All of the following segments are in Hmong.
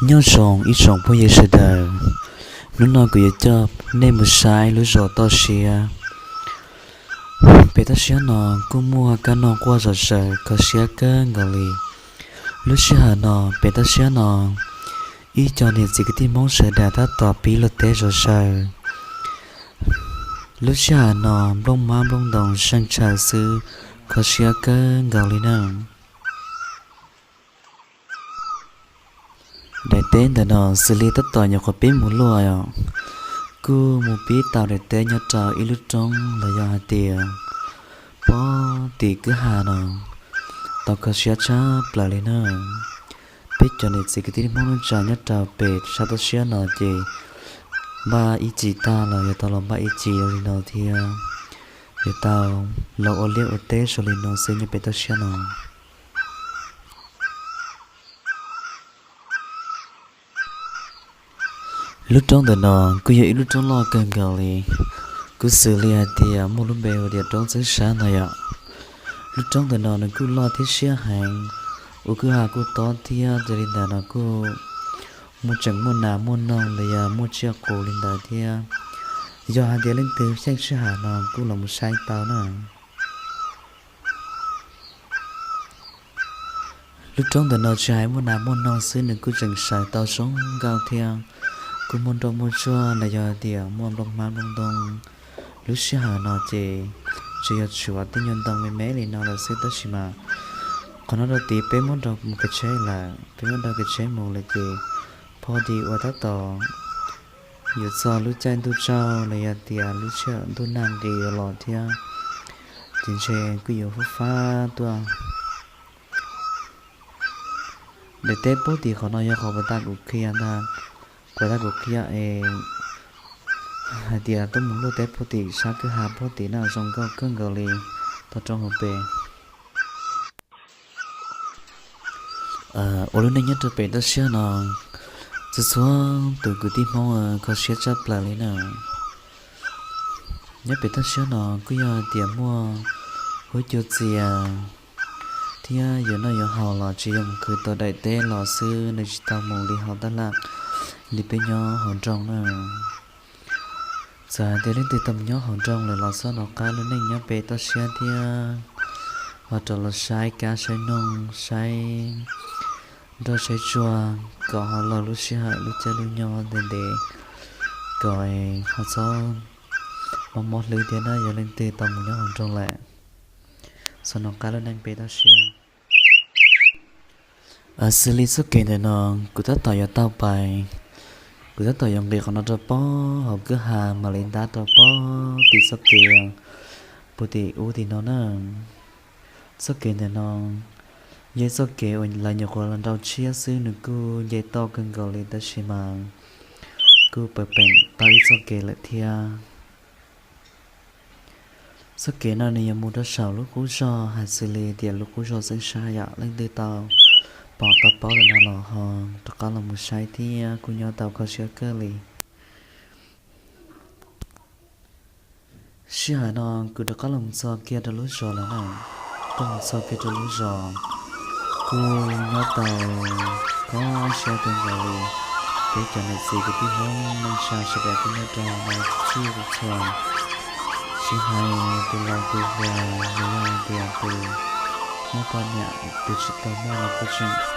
Nyob zoo ib tsoom phooj ywg sawv daws, hnub no kuv yuav coj nej mus saib lub zos toj siab. Pem toj siab no kuj muaj kab noj quaj zom zaws kho siab kawg nkaus li. Lub sij hawm no pem toj siab no ib co niam txiv kwv tij Hmoob sawv daws tab tom pib luag teb zom zaws. Lub sij hawm no nplooj hmab nplooj ntoo zeeg tshaws xwb, kho siab kawg nkaus li na. Daim teb ntawm no xws li tab tom nyuam qhuav pib mus luaj os, kuj mus pib tau daim teb nyob rau ib lub roob los yog hais tias pob tim kwj ha no, tau kho siab tshaj plaws li na. Peb cov niam txiv kwv tij Hmoob neej tsa nyob rau pem sab toj siab no ces npaj ib txhis tag los yuav tau los npaj ib txhis li no thiab, yuav tau los ua liaj ua teb zoo li no xwb nyob pem toj siab no. Lub roob ntawm no kuj yog ib lub roob loj kawg nkaus li, kuj xws li hais tias muaj lub npe hu tias roob Txeeb Sab no yom. Lub roob ntawm no nws kuj loj thiab siab heev, ua kwj ha kuj tob thiab, yog li ntawd no kuj muaj tseem muaj nas muaj noog los yog muaj tsiaj qus li ntawd thiab. Yog hais tias leej twg xyeej sij hawm no kuj los mus saib tau na. Lub roob ntawm no tsis hais muaj nas muaj noog xwb, nws kuj tseem sawv tau zoo nkauj thiab, kuj muaj nroj muaj tsuag los yog tias muaj nplooj hmab nplooj ntoo. Lub sij hawm no ces tsuas yog tshuav tej nyuag ntoo me me li no lawm xwb, tab sis mas qhov no rau tid peb muab nrog mus kev tsheb lawm, peb muab nrog kev tsheb mus lawm ces phob tis uas tab tom yuav txog lub caij ntuj tsaug los yog tias lub sij hawm ntuj nag nqis los thiab, ces ntshe kuj yuav fub fab tuaj. Daim teb pub tim qhov no yog qhov puas tas kuv qhia ntag, puas tas kuv qhia es hais tias tuaj mus luaj teb pub tim sab kwj ha pub tim no zoo nkauj kawg nkaus li, toj roob hauv pes. Ua lub neej nyob rau pem toj siab no, txhua txhua tus kwv tij Hmoob kho siab tshaj plaws li na. Nyob pem toj siab no kuj yog tias muaj huab cua txias thiab yuav noj yuav haus los tsis yog mus khwv tau daim teb los xwb, nws tsis tau mus li hauv tab laj li peb nyob hauv nroog na. Txawm hais tias leej twg tau mus nyob hauv nroog lawm los txhob nco qab lub neej nyob pem toj siab thiab, ho rov los saib kab saib noog saib nroj saib tsuag kom ho laug lub sij hawm lub caij lub nyoog ntev ntev, kom ho txhob mob mob hlwb thiab na yog leej twg tau mus nyob hauv nroog lawm. Txhob nco qab lub neej pem toj siab. Xws li txoj kev ntawm no kuv tab tom yuav taug pais, kuv tab tom yuav nqis qhov no rau pob hauv kwj ha mam li ntab rau pob tim txoj kev puag tim ub tim no na. Txoj kev ntawm no yog ib txoj kev uas lawv nyuam qhuav los nrau tshiab xwb, nws kuj nce toj kawg nkaus li tab sis mas kuj pawv peem tau ib txoj kev lawm thiab. Txoj kev no nws yuav mus rau saum lub qub zos hais xws li tias lub qub zos Xeeb Sab yom. Leej twg tau pom tau paub lawm no los ho rov qab los mus saib thiab kuj nyob tau kho siab kawg li. Sij hawm no kuv rov qab los mus txog kiag rau lub zos lawm na, rov qab mus txog kiag rau lub zos, kuj nyob tau kho siab kawg nkaus li. Peb cov niam txiv kwv tij Hmoob neej tsa sawv daws kuj nyob rau no txhua txhua, tsis hais tus laus tus hluas los yog tias tus muaj poj niam, tus tsis tau muaj los kuj tseem muaj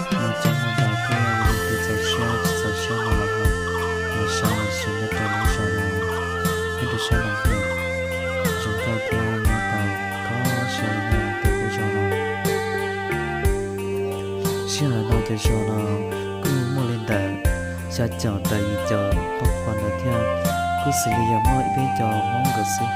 coob muaj ntau thiab. Yog leej twg txaus siab tsis txaus siab no los ho los saib los sis nyob rau lub zos no, nyob rau sab Noo Hwm, zoo nkauj thiab nyob tau kho siab li no rau lub zos no. Sij hawm no cov zos no kuj muaj li ntawm xya caum tawm yim caum pab khuas ntawd thiab, kuj xws li yog muaj ib peb cov Hmoob nkawd xwb.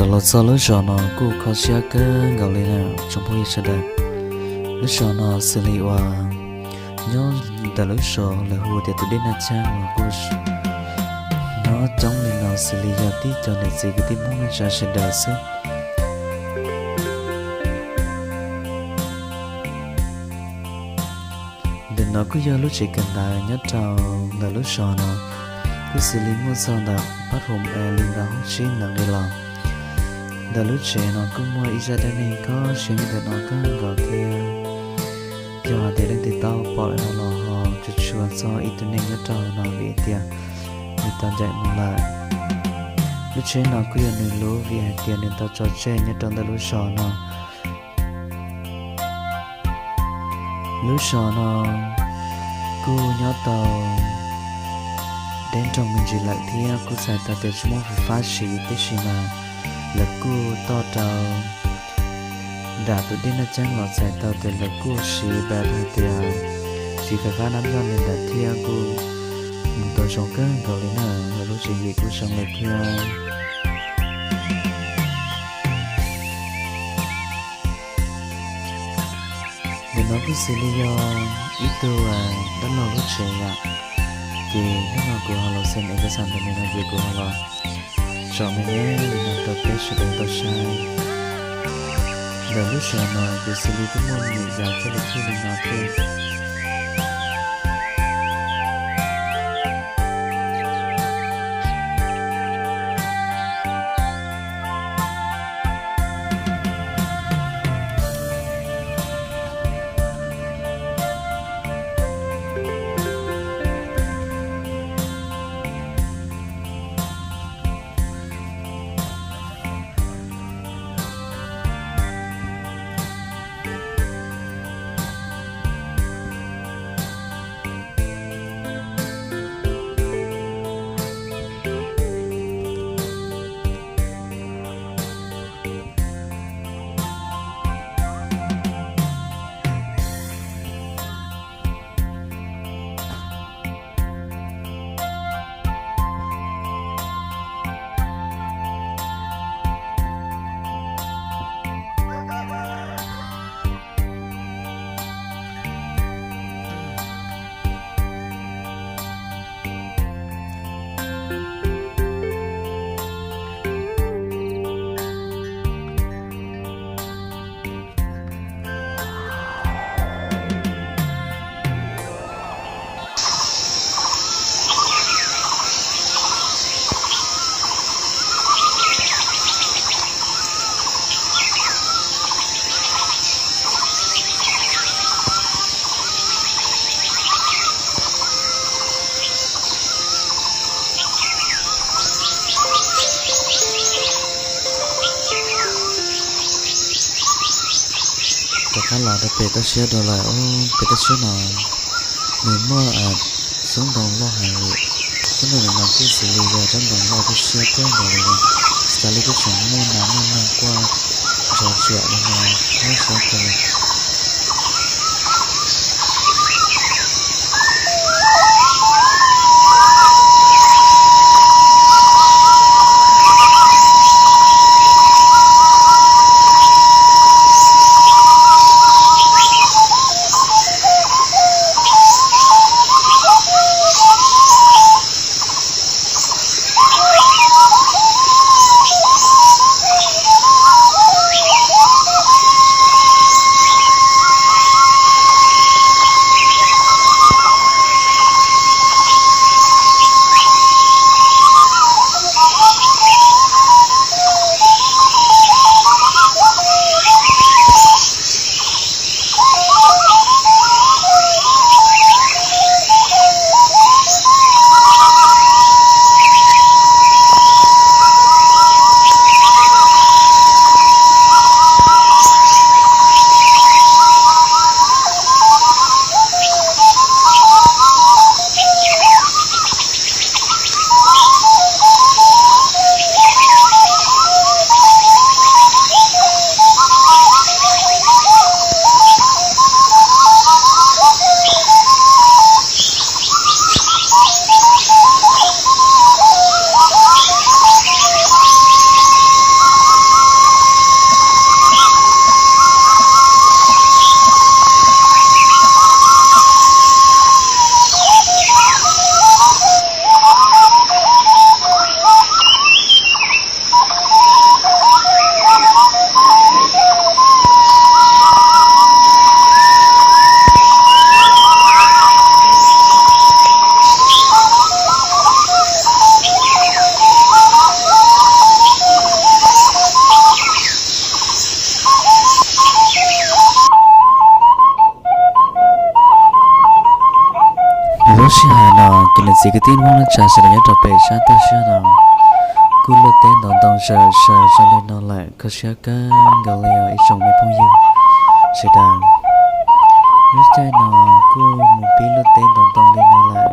Los txog lub zos no kuj kho siab kawg nkaus li na tsoom phooj ywg sawv daws. Lub zos no xws li uas nyob ntawm lub zos lawv hu tias tus dej Naj Chab los kuj nyob coob li no xws li yog tib co niam txiv kwv tij Hmoob neej tsa sawv daws xwb. Ntawm no kuj yog lub tsev kawm ntawv nyob rau ntawm lub zos no, kuj xws li muaj txog ntawm pab hum es li ntawm hoob tsib ntawd nqis los. Ntawm lub tsev no kuj muaj ib zaj dab neeg kho siab nyob ntawm no kawg nkaus thiab. Yog hais tias leej twg tau pom lawm no los ho tsuas tshua txog ib tug neeg nyob rau no vim tias nws tau ncaim mus lawm. Lub tsheb no kuj yog nws lub vim hais tias nws tau tso tseg nyob rau ntawm lub zos no. Lub zos no kuj nyob tau deb nroog me ntsis lawm thiab kuj txhais tau tias tsis muaj fais fab siv, tiam sis mas lawv kuj toj rau nram tus dej Naj Chab los txhais tau tias lawv kuj siv pab hais tias siv fais fab nab yoj li ntawd thiab kuj mus tau zoo kawg nkaus li na, lawv lub tswv yim kuj zoo lawm thiab. Ntawm no kuj xws li yog ib tug dab laug lub tsev yom, ces hnub no kuv ho los xem ej kas xaj ntawm no ces kuv ho los tsom me me li no rau peb sawv daws tau saib. Ntawm lub zos no kuj xws li kuj muaj me nyuam yaus coj los pw li no thiab. Rov qab los rau pem toj siab dua lawm. Pem toj siab no nws muaj xub ntoo loj heev li. Xub ntoo no kuj xws li yog tsob ntoo loj kub siab kawg nkaus li. Xws li kuj tseem muaj nas muaj noog quaj ntsoov tsiam li no, kub siab kawg li. Lub sij hawm no ces niam txiv kwv tij Hmoob neej tsa sawv daws nyob rau pem sab toj siab no kuj luaj teb ntov ntoo zawm zaws zoo li no lawm, kho siab kawg nkaus li os ib tsoom me phooj ywg sawv daws. Lub caij no kuj mus pib luaj teb ntov ntoo li no lawm.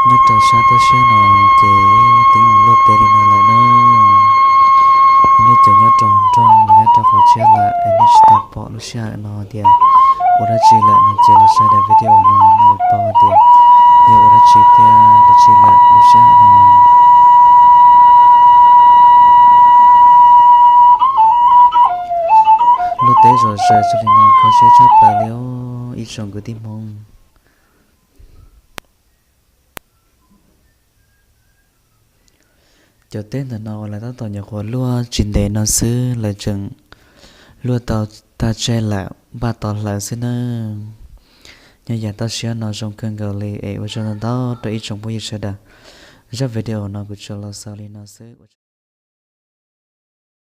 Nyob rau sab toj siab no ces twb mus luaj teb li no lawm na. Nej cov nyob rau nroog los nyob rau qhov tshiab lawm es nej tsis tau pom lub sij hawm no tias ua dab tsi lawm no ces los saib daim video no nej yuav paub tias yog ua dab tsi thiab dab tsi lawm lub sij hawm no. Luaj teb zom zaws zoo li no kho siab tshaj plaws li os ib tsoom kwv tij Hmoob. Cov teb ntawm no uas lawv tab tom nyuam qhuav luaj tsis ntev no xwb lawv tseem luaj tau tag tseg lawm, npaj tos hlawv xwb nawb. Nyob yav toj siab no zoo kawg nkaus li es ua tsaug ntau ntau rau ib tsoom phooj ywg sawv daws. Zaj video no kuv tsuas los xaus li no xwb.